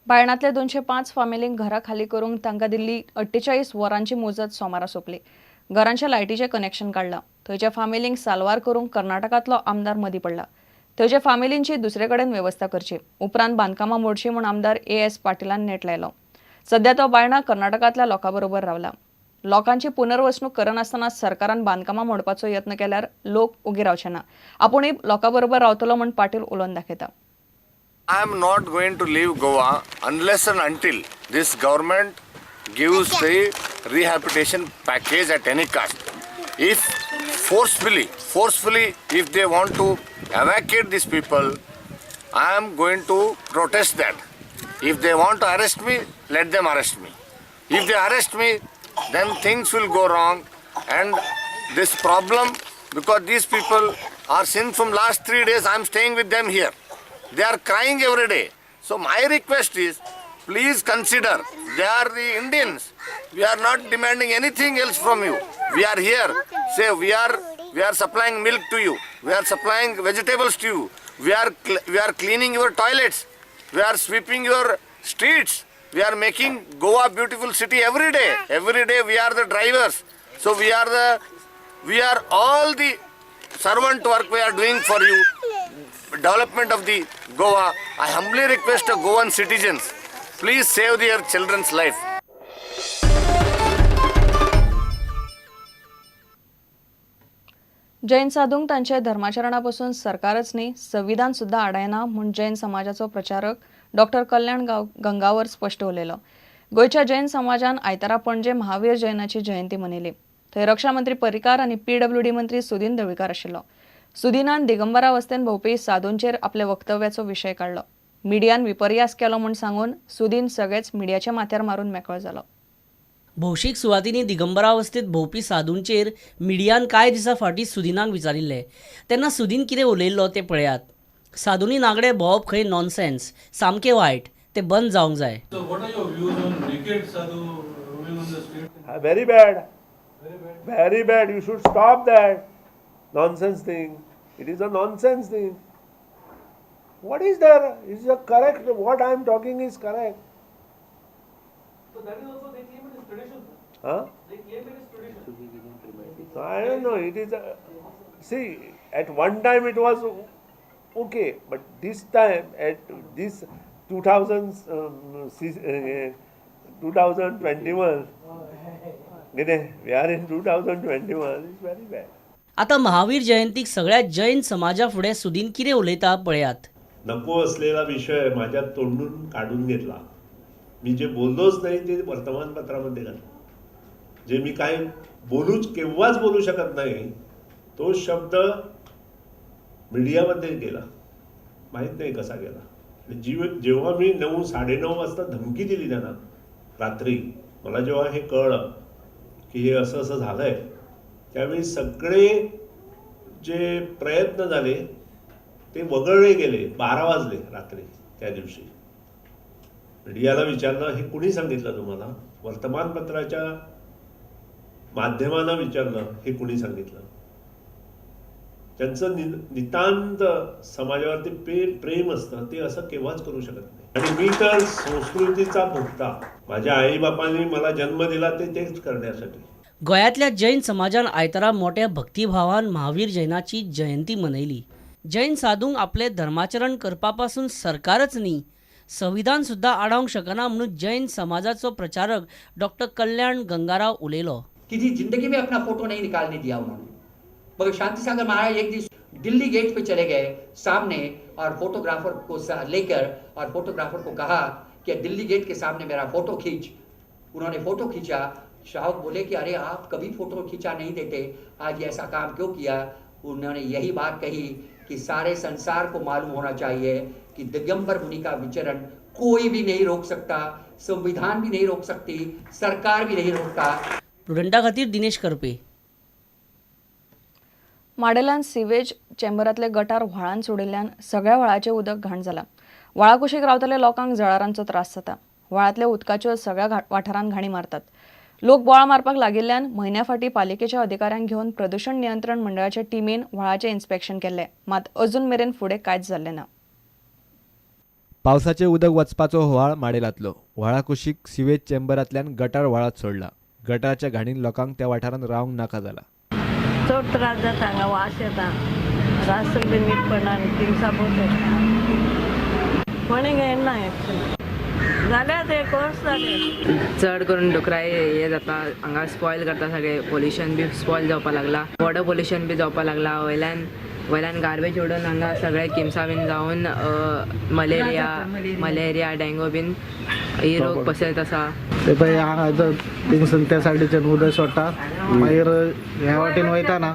बायणांतले 205 फामिलींक घरां खाली करूंक तांकां दिल्ली 48 वरांची मुजत सोमारा सोंपली. घरांच्या लायटीचें कनेक्शन काडलां. थंयच्या फामिलींक साल्वार करूंक कर्नाटकांतलो आमदार मदीं पडला. थंयच्या फामिलींची दुसरे कडेन वेवस्था करची, उपरांत बांदकामां मोडची म्हूण आमदार ए.एस. पाटीलान नेट लायलो. सध्या तो बायणा कर्नाटकांतल्या लोकां बरोबर रावला. लोकांची पुनर्वसणूक करनासतना सरकारान बांदकामां मोडपाचो यत्न केल्यार लोक उगी रावचे ना. आपूणय लोकां बरोबर रावतलो म्हूण पाटील उलोवन दाखयता. I am not going to leave Goa unless and until this government gives the rehabilitation package at any cost. If forcefully, if they want to evacuate these people, I am going to protest that. If they want to arrest me, let them arrest me. If they arrest me, then things will go wrong, and this problem, because these people are since from last 3 days I am staying with them here. They are crying every day. So my request is, please consider, they are the Indians. We are not demanding anything else from you. We are here. Say we are supplying milk to you. We are supplying vegetables to you. We are cleaning your toilets. We are sweeping your streets. We are making Goa beautiful city every day. Every day we are the drivers. So we are all the servant work we are doing for you. Development of the Goa. I humbly request the Goan citizens, please save their children's life. Jain साधूंक तांचे धर्माचरणा पसून सरकारच न्ही संविधान सुद्दां आडायना म्हूण जैन समाजाचो प्रचारक doctor कल्याण गंगावर स्पश्ट उलयलो. गोंयच्या जैन समाजान आयतारा पणजे महावीर जैनाची जयंती मनयली. थंय रक्षा मंत्री पर्रीकार आनी पीडब्ल्यूडी मंत्री सुदीन ढवळीकार आशिल्लो. सुदीनान दिगंबरावस्थेन भोंवपी साधूंचेर आपल्या वक्तव्याचो विशय काडलो. मिडियान विपर्यास केलो म्हूण सांगून सुदीन सगळेच मिडियाच्या माथ्यार मारून मेकळो जालो. भौशीक सुवातींनी दिगंबरावस्थेत भोंवपी साधूंचेर मिडियान कांय दिसां फाटीं सुदीनाक विचारिल्लें तेन्ना सुदीन कितें उलयल्लो तें पळयात. साधूंनी नागडे भोंवप खंय नॉनसेन्स, सामकें वायट, तें बंद जावंक जाय. Very bad, very bad. You should stop that nonsense thing. It is a nonsense thing. What is there? Is a correct? What I am talking is correct. So that is also, they claim it is tradition, sir. Huh? They claim it is tradition. So I don't know. It is a, see, at one time it was okay, but this time at this 2021, we are in 2021, it's very bad. आता महावीर जयंतीक सगळ्या जैन समाजा फुडें सुदीन कितें उलयता पळयात. नको असलेला विषय माझ्या तोंडून काढून घेतला. मी जे बोललोच नाही ते वर्तमानपत्रामध्ये घातलं. जे मी काय बोलूच केव्हाच बोलू शकत नाही तो शब्द मीडियामध्ये गेला, माहीत नाही कसा गेला. जेव्हा मी 9 साडेनऊ वाजता धमकी दिली त्यांना रात्री, मला जेव्हा हे कळलं की हे असं असं झालं आहे, त्यावेळी सगळे जे प्रयत्न झाले ते वगळले गेले. 12 वाजले रात्री त्या दिवशी. मीडियाला विचारलं हे कुणी सांगितलं तुम्हाला, वर्तमानपत्राच्या माध्यमांना विचारलं हे कुणी सांगितलं. त्यांचं नितांत समाजावरती प्रेम असतं, ते असं केव्हाच करू शकत नाही. आणि मी तर संस्कृतीचा भोगता, माझ्या आईबापांनी मला जन्म दिला ते तेच करण्यासाठी. गोंयांतल्या जैन समाजान आयतारा मोठ्या भक्तिभावान महावीर जैनाची जयंती मनयली. जैन साधूंक आपले धर्माचरण करपा पासून सरकारच न्ही संविधान सुद्दां आडावंक शकना म्हणून जैन समाजाचो प्रचारक डॉक्टर कल्याण गंगाराव उलयलो. किसी जिंदगी में अपना फोटो नहीं निकालने दिया उन्होंने. मगर शांति सागर महाराज एक दिन दिल्ली गेट पे चले गए सामने और फोटोग्राफर को लेकर और फोटोग्राफर को कहा कि दिल्ली गेट के सामने मेरा फोटो खींच. उन्होंने फोटो खींचा. श्रावक बोले कि अरे आप कभी फोटो खींचा नहीं देते, आज ऐसा काम क्यों किया? उन्होंने यही बात कही कि सारे संसार को मालूम होना चाहिए कि दिगंबर मुनि का विचरण कोई भी नहीं रोक सकता, संविधान भी नहीं रोक सकती, सरकार भी नहीं रोकता. प्रुडंटा खातीर दिनेश करपे. माडेलान सिवेज चेंबरांतले गटार व्हाळान सोडिल्ल्यान सगळ्या व्हाळाचें उदक घाण जालां. व्हाळा कुशीक रावतल्या लोकांक जळारांचो त्रास जाता. व्हाळांतल्या उदकाच्यो सगळ्या वाठारांत घाणी मारतात. लोक बोळा मारपाक लागिल्ल्यान म्हयन्या फाटीं पालिकेच्या अधिकाऱ्यांक घेवन प्रदूषण नियंत्रण मंडळाच्या टिमीन व्हाळाचें इन्स्पेक्शन केल्लें, मात अजून मेरेन फुडें कांयच जाल्लें ना. पावसाचें उदक वचपाचो व्हाळ माडेलांतलो. व्हाळा कुशीक सिवेज चेंबरांतल्यान गटार व्हाळांत सोडला. गटाराच्या घाणीन लोकांक त्या वाठारांत रावंक नाका जाला. चड त्रास जाता, हांगा वास येता, रात सगळें नीट पडना आनी थिंगसा भोंवत कोणी घेयना एक्शन जाल्यार ते कोर्स जाले. चड करून डुकराय हे जाता, हांगा स्पॉयल करता सगळे. पोल्युशन बी स्पॉयल जावपाक लागला, वॉटर पोल्युशन बी जावपाक लागला. वयल्यान वयल्यान गार्बेज उडोवन हांगा सगळे किमसां बीन जावन मलेरिया मलेरिया डेंगू बीन ही रोग पसरत आसा. ते पळय हांगा थिंगसून त्या सायडीच्यान उदक सोडटा, मागीर ह्या वाटेन वयता ना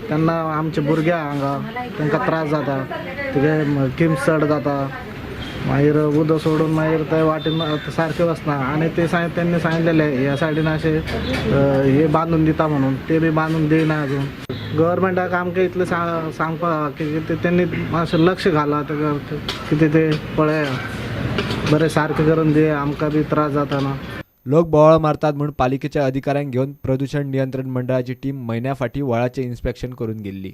तेन्ना आमचे भुरगे हांगा तांकां त्रास जाता, तुगे किम्स चड जाता. मागीर उदक सोडून मागीर ते वाटेन सारकें वचना. आनी ते तेंणी सांगितलेले ह्या सायडीन अशें हे बांदून दिता म्हणून, ते बी बांदून दिना अजून. गव्हर्मेंटाक आमकां इतलें सांगपाक की तेंणी मातशें लक्ष घाला कितें ते पळया बरें सारकें करून दिया, आमकां बी त्रास जाता ना. लोक बोवाळ मारतात म्हूण पालिकेच्या अधिकाऱ्यांक घेवन प्रदूषण नियंत्रण मंडळाची टीम म्हयन्या फाटीं व्हाळाचें इन्स्पेक्शन करून गेल्ली.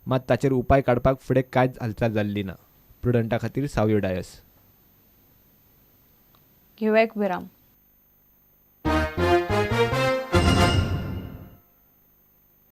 मात ताचेर उपाय काडपाक फुडें कांयच हालचाल जाल्ली ना. प्रुडंटा खातीर सावयो डायस. घेवया एक विराम.